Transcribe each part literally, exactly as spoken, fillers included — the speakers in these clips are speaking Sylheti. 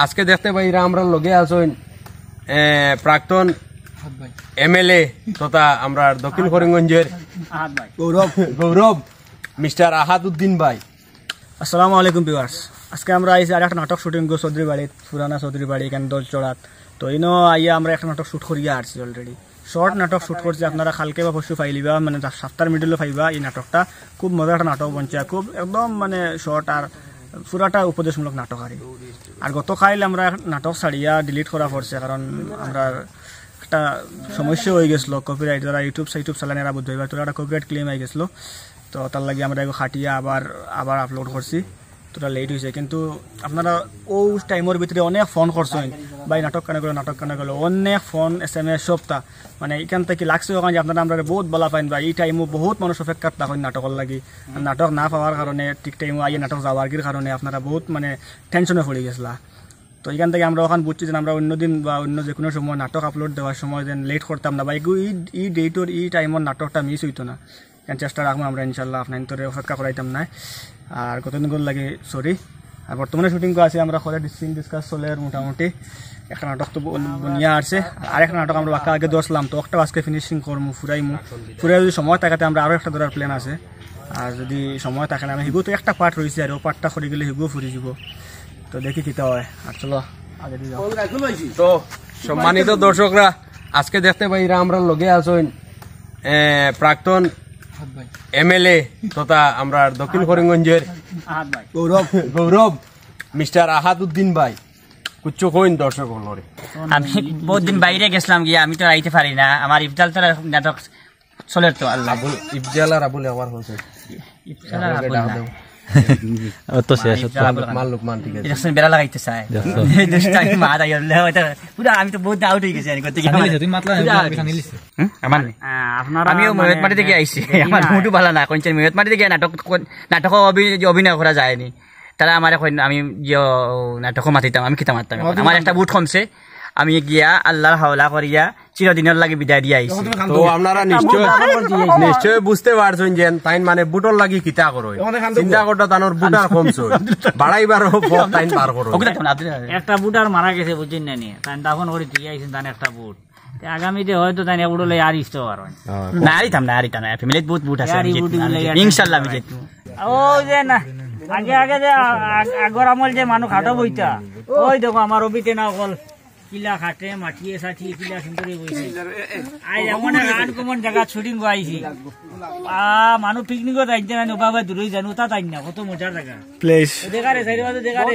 আজকে দেখতে পাইরা আমরার লগে আছইন, এ, প্রাক্তন এমএলএ তথা আমরার দক্ষিণ করিমগঞ্জের গৌরব, গৌরব, মিস্টার আহাদুদ্দিন ভাই। আসসালামু আলাইকুম ভিউয়ার্স, আজকে আমরা আইছি আর একটা নাটক শুটিং গো চৌধুরী বাড়িত, পুরানা চৌধুরী বাড়ি, এখানে দোলচড়াত। তো ইনো আইয়া আমরা একটা নাটক শুট করিয়া আসছি অলরেডি। শর্ট নাটক শুট করছি, আপনারা কালকে বা পরশু পাইলিবা, মানে, সাতটার মিডলে পাইবা। এই নাটকটা খুব মজার একটা নাটক বনছে, খুব একদম, মানে, শর্ট আর পুরাটা উপদেশমূলক নাটক আর কি। আর গতকাল আমরা নাটক ছাড়িয়া ডিলিট করা পড়ছে, কারণ আমরা একটা সমস্যা হয়ে গেছিল, কপিরাইট, যারা ইউটিউব সাইটুব চালান এরা বুঝতে পারবা, তোরা একটা কপিরাইট ক্লেম হয়ে গেছিল। তো তার লাগি আমরা এগু খাটিয়া আবার আবার আপলোড করছি। তোরা লেট হয়েছে, কিন্তু আপনারা ও টাইমের ভিতরে অনেক ফোন করছেন, "ভাই, নাটক কেন গেল, নাটক কেন গেল?" অনেক ফোন, এসএমএস, সবটা। মানে, এখান থেকে লাগছে ওখানে যে আপনারা আমরা বহুত বলা পাইন, বা এই টাইমও বহুত মানুষ অপেক্ষাত থাকেন নাটকের লাগি। আর নাটক না পাওয়ার কারণে, ঠিক টাইমও আইয়ে নাটক যাওয়ার গির কারণে আপনারা বহুত, মানে, টেনশনে পড়ে গেছিলা। তো এখান থেকে আমরা ওখান বুঝছি যে আমরা অন্য দিন বা অন্য যে কোনো সময় নাটক আপলোড দেওয়ার সময় যেন লেট করতাম না, বা এগু-, এই, এই ডেটর, এই টাইমের নাটকটা মিস হইতো না। এখান চেষ্টা রাখবো আমরা ইনশাল্লাহ, আপনার তোরে অপেক্ষা করাইতাম না। আর কতদিন করে লাগে, সরি। আর বর্তমানে শুটিং আছে, আমরা করে সিন ডিসকাস চলে আর মোটামুটি একটা নাটক তো বন-, বনিয়া আছে। আর একটা নাটক আমরা বাক্কা আগে দশলাম, তো একটা আজকে ফিনিশিং করমু, ফুরাইমু। ফুরাই যদি সময় থাকাতে আমরা আরও একটা ধরার প্ল্যান আছে। আর যদি সময় থাকে না, আমি হিগু তো একটা পার্ট রয়েছে, আর ও পার্টটা করে গেলে হিগু ফুরি যাব। তো দেখি কিতা হয়। আর চলো, আগে দিয়ে যাও। তো সম্মানিত দর্শকরা, আজকে দেখতে পাইরা আমরার লগে আছইন, এ, প্রাক্তন এমএলএ তথা আমরার দক্ষিণ করিমগঞ্জের গৌরব, গৌরব, মিস্টার আহাদুদ্দিন ভাই। কুচ্ছু কইন দর্শক হলরে। আমি বহুত দিন বাইরে গেছিলাম গিয়া, আমি তো আইতে পারি না। আমার ইফজাল তারা নাটক চলের তো আল্লাহ। আবুল, ইফজাল আর আবুল আমার হয়েছে। ইফজাল আর আবুল না। ও তো শেষ হতো। ইফজাল আবুল খান। মাল্লুক মান, ঠিক আছে। এটা শুনে বেড়া লাগাইতে চায়। দেখছো? এই দুষ্টামি মার আইলে হয়তো পুরা আমি তো বহুত আউট হয়ে গেছি, আমি করতে গিয়ে খানিলিছে, আমার তুই মাতলা পুরা না, আউট। খানিলিছে। হুম? আমার নেই। আহ, আপনারা আমিও মানে ময়ত মাটি থেকে আইছি। দেখি আমার না। মুডও ভালো না, কোন মেয়ত মাটি থেকে নাটক, নাটক অভি-, অভিনয় করা যায়নি। তারা আমার এখন, আমি ইয়ো নাটকও মাতিতাম, আমি কিতা মারতাম এখন? আমার একটা বুট কমছে, আমি গিয়া আল্লাহর হাওলা করিয়া চিরদিনের লাগি বিদায় দিয়া আইছি। তো আপনারা নিশ্চয়, নিশ্চয় বুঝতে পারছেন যে তাইন মানে বুটর লাগি কিতা করো। চিন্তা করতে তানোর বুট আর কমছে। বাড়াইবার পথ তাইন পার করো। ওকে, দেখুন, আপনি একটা বুট আর মারা গেছে, বুঝছেন না নি? তাই দাফন করে দিয়ে আইছেন, তান একটা বুট। তে আগামীতে হয়তো তাই এক বুট লই আর ইস্তো পারো। না, আরিতাম না, আরিতাম না। ফ্যামিলিত বহুত বুট আছে, আর আমি এই বুট জিতমু, গুলো আমি আর জিতমু। ইনশাল্লাহ আমি জিতমু। ও যে না, আগে আগে যে আ-, আ-, আগর আমল যে মানুষ খাটো বইতা, ওই দেখো আমার অবিতে না অকল কিলা খাটে, মাটিয়ে সাটিয়ে কিলা সুন্দর বইছে। আই এমন এক আনকমন জায়গা শুটিং আইছি। আ, মানুষ পিকনিকও যাইতে না, ওবা দূরই জানো, তা তাই না, কত মজার জায়গা। প্লিজ। দেখা রে, সাইডে মাঝে দেখা রে।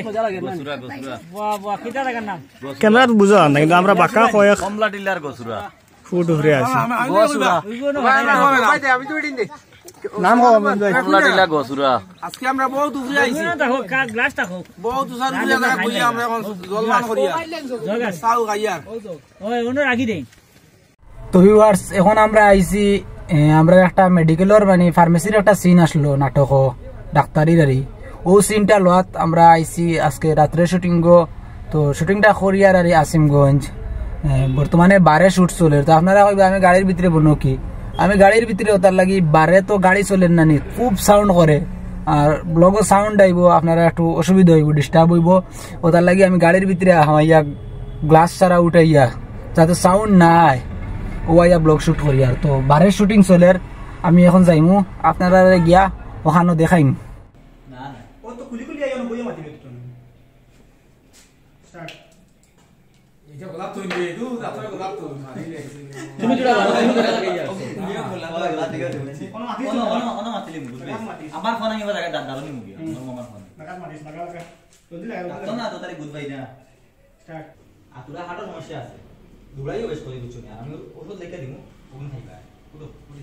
বাহ, বাহ, কিতা জায়গার নাম? ক্যামেরাত বুঝা যায় না, কিন্তু আমরা বাক্কা কয়েক কমলা টিলার গছুরা। ফুট উপরে আছি। গছুরা। ওই যে ওনো ভাই, ভাই, ভাই, ভাই, আমি তো উঠিন দে। নাম কও, আমি যাই। কমলা টিলা গছুরা। আজকে আমরা বহুত উপরে আইছি। ওই যে ওনো দেখো, কা-, গ্লাস দেখো। বহুত উঁচা উপরে জায়গা বইয়া আমরা এখন জলপান করিয়া। জল আছে। চাও খাইয়ার। ওই, ওনো রাখি দেই। তো ভিউয়ার্স, এখন আমরা আইছি, এ, আমরা একটা মেডিকেলর মানে ফার্মেসির একটা সিন আসলো নাটকো, ডাক্তারির আরি। ও সিনটা লওয়াত আমরা আইছি আজকে রাত্রে শুটিংগো। তো শুটিংটা করিয়ার আরি আসিমগঞ্জ। এ, বর্তমানে বারে শুট চলের। তো আপনারা কইবা আমি গাড়ির ভিতরে বনো কি? আমি গাড়ির ভিতরে, ওটার লাগি বারে তো গাড়ি চলের না নি, খুব সাউন্ড করে। আর ব্লগও সাউন্ড আইবো, আপনারা একটু অসুবিধা হইবো, ডিস্টার্ব হইবো। ওটার লাগি আমি গাড়ির ভিতরে হামাইয়া গ্লাস ছাড়া উঠাইয়া যাতে সাউন্ড না আয়, ও আইয়া ব্লগ শুট করিয়ার। তো বারের শুটিং চলের, আমি এখন যাইমু, আপনারা গিয়া ওখানো দেখাইম। না, না। ও তো খুলি খুলি আইয়া বইয়া মাতিবে তো। স্টার্ট। এই যে গোলাপ তুই নিয়ে, দু রাত্রে গোলাপ তুই মারি রে। তুমি যেটা বলো, তুমি যেটা লাগে যাও। কোনো মাতিস না। কোনো, কোনো, কোনো মাতিলে বুঝবে। আমার ফোন আমি এবার জায়গায় দা-, দাঁড়ানি মুগি, আমার মামার ফোন। নাকাত মাতিস, নাকাত, নাকাত। জলদি লাগা, জলদি লাগা। তো না, তো তাহলে গুড বাই না। স্টার্ট। আর তোরা হাঁটার সমস্যা আছে। দৌড়াইও বেশ করি বুঝছো না। আমি ওষুধ লিখে দিমু, ওগুলো খাইবা। উঠো, উঠে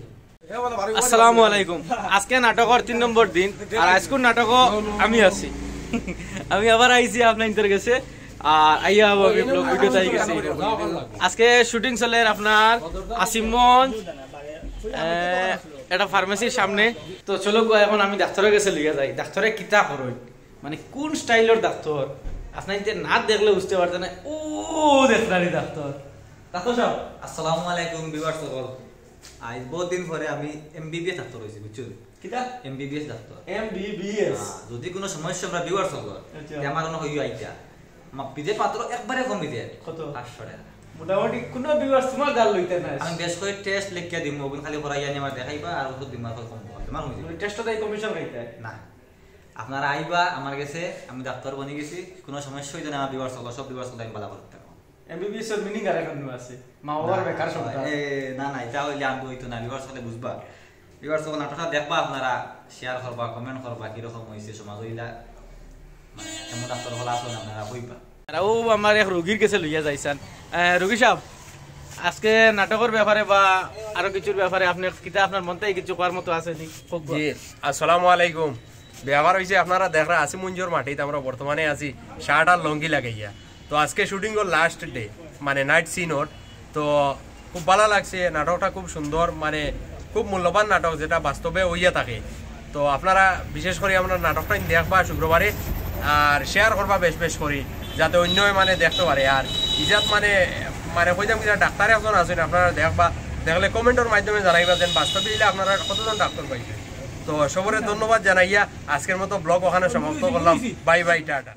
যাও। আসসালামু আলাইকুম। আজকে নাটকর তিন নম্বর দিন, আর আজকুর নাটকও আমি আছি। আমি আবার আইছি আপনাইন্তর গেছে, আর আইয়া আবার আমি ব্লগ ভিডিও চাই গেছি। আজকে শুটিং চলের আপনার আসিমগঞ্জ, এ, একটা ফার্মেসির সামনে। তো চলো গো, এখন আমি ডাক্তারর গেছে লইয়া যাই। ডাক্তারে কিতা করইন? মানে কোন স্টাইলর ডাক্তার? আপনাইন্তে না দেখলে বুঝতে পারতেন না। ও দেখলারি ডাক্তার। ডাক্তার সাহেব, আসসালামু আলাইকুম, ভিউয়ার্স সকল। আজ বহুত দিন পরে আমি এমবিবিএস ডাক্তার হইছি, বুঝছো? কিতা? MBBS doctor. এমবিবিএস? হ্যাঁ, যদি কোনো সমস্যা আমরা ভিউয়ার্স সকল, আচ্ছা। তে আমার কোনো হইও আইতা। মা-, বিজের মাত্র একবারে কম বিজে। কত? পাঁচশো টাকা। মোটামুটি কোনো ভিউয়ার্স তোমার গাল লইতে না। আমি বেশ করে টেস্ট লেখিয়া দিমু, ওগুন খালি করাইয়া নিয়ে আমার দেখাইবা, আর ওষুধ দিমু, আর কম কম, তোমার কমে দিমু। টেস্ট দেয় কমিশন খাইতে? না, আপনারা আইবা আমার গেছে, আমি ডাক্তার বনি গেছি, কোনো সমস্যা হইতো না। আমার ভিউয়ার্স হলো, সব ভিউয়ার্স হলো আমি বালা করতে পারবো। এমবিবিএস এর মিনিং আর এখন আছে, মা বাবার না, বেকার সন্তান। এ, না, না, এটা হইলে আমি হইতো না, ভিউয়ার্স হলে বুঝবা। ভিউয়ার্স যখন নাটকটা দেখবা আপনারা, শেয়ার করবা, কমেন্ট করবা, কিরকম হইছে সমাজ হইলা, মানে, এমন ডাক্তার হলা আসলে আপনারা কইবা। আর ও আমার এক রোগীর কাছে লইয়া যাইছেন। আহ, রোগী সাহেব, আজকে নাটকের ব্যাপারে বা আরো কিছুর ব্যাপারে আপনি কিতা আপনার মন থেকে কিছু করার মতো আছে নি? কউক্কা। জি, আসসালামু আলাইকুম। ব্যাপার হইছে, আপনারা দেখরা আছি মঞ্জুর মাটিত, আমরা বর্তমানে আছি শার্ট আর লুঙ্গি লাগাইয়া। তো আজকে শুটিং ওর লাস্ট ডে, মানে নাইট সিন ওর। তো খুব ভালা লাগছে, নাটকটা খুব সুন্দর, মানে খুব মূল্যবান নাটক, যেটা বাস্তবে হইয়া থাকে। তো আপনারা বিশেষ করে আমরা নাটকটা দেখবা শুক্রবারে, আর শেয়ার করবা বেশ বেশ করি, যাতে অন্যয় মানে দেখতে পারে। আর ইজাত মানে, মানে কইতাম কিনা, ডাক্তার একজন আছেন, আপনারা দেখবা, দেখলে কমেন্টের মাধ্যমে জানাইবা যেন বাস্তবে হইলে আপনারা কতজন ডাক্তার পাইছেন। তো সবরে ধন্যবাদ জানাইয়া আজকের মতো ব্লগ ওখানে সমাপ্ত করলাম। Bye bye, tata.